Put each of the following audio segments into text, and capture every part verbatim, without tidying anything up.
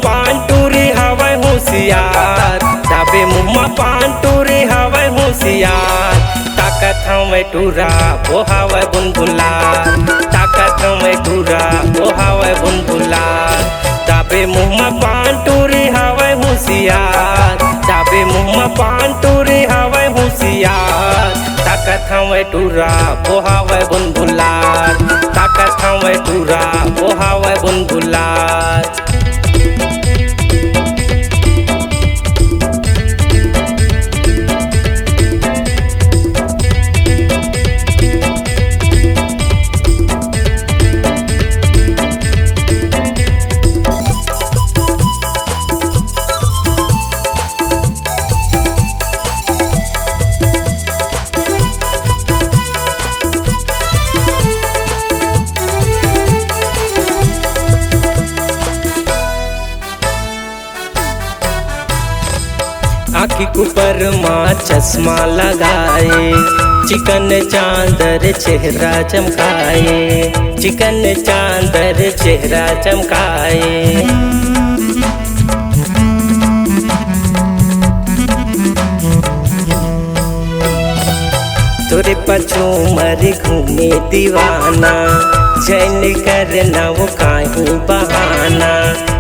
पान टूरी हवय होशियार, दाबे मुँह म पान टूरी हवय होशियार। ताकत हवय टूरा, वो हवय बुनबुलार। ताकत हवय टूरा, वो हवय बुनबुलार। दाबे मुँह म पान टूरी हवय होशियार, दाबे मुँह म पान टूरी हवय होशियार। ताकत हवय टूरा, वो हवय बुनबुलार। ताकत हवय टूरा, वो हवय बुनबुलार। आँखी के ऊपर मा चश्मा लगाए, चिकन चांदर चेहरा चमकाए, चिकन चांदर चेहरा चमकाए। तोरे पछू मर घूमे दीवाना, झन कर नव काहीं बहाना,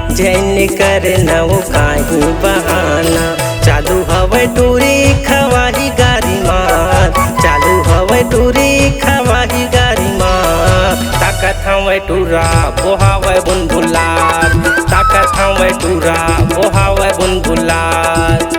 झन कर नव काहीं बहाना। चालू हवय टूरी खवाही गारी मार, चालू हवय टूरी खवाही गारी मार। ताकत हवय टूरा, वो हवय बुनबुलार। ताकत हवय टूरा, वो हवय बुनबुलार।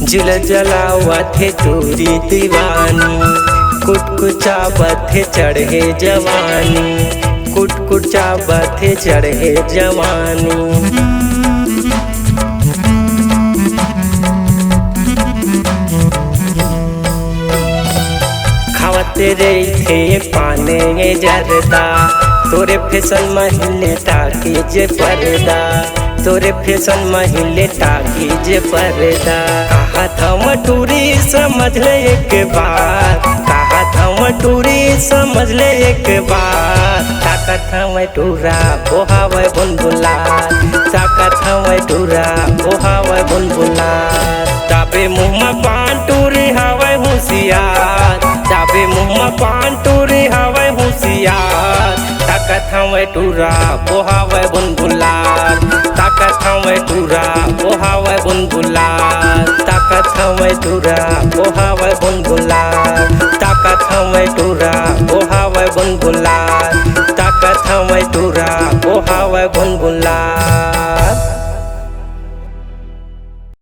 जुल जलावत हे टूरी दीवानी, कुटकुचावत हे चढ़े जवानी, कुटकुचावत हे चढ़े जवानी। खावत रहिथे पाने ये जरदा, तोरे फैशन म हिले टाकीज पर्दा, तोरे फैशन म हिले टाकीज पर्दा। कहत हवं टूरी समझ ले एक बार, कहत हवं टूरी समझ ले एक बार। ताकत हवय टूरा, वो हवय बुनबुलार। ताकत हवय टूरा, वो हवय बुनबुलार। दाबे मुँह म पान टूरी हवय होशियार। दाबे मुँह म पान टूरी हवय होशियार। ताकत हवय टूरा, वो हवय बुनबुलार। ताकत हवय टूरा, वो हवय बुनबुलार। ताकत हवय टूरा, वो हवय बुनबुलार। ताकत हवय टूरा, वो हवय बुनबुलार। ताकत हवय टूरा, वो हवय बुनबुलार।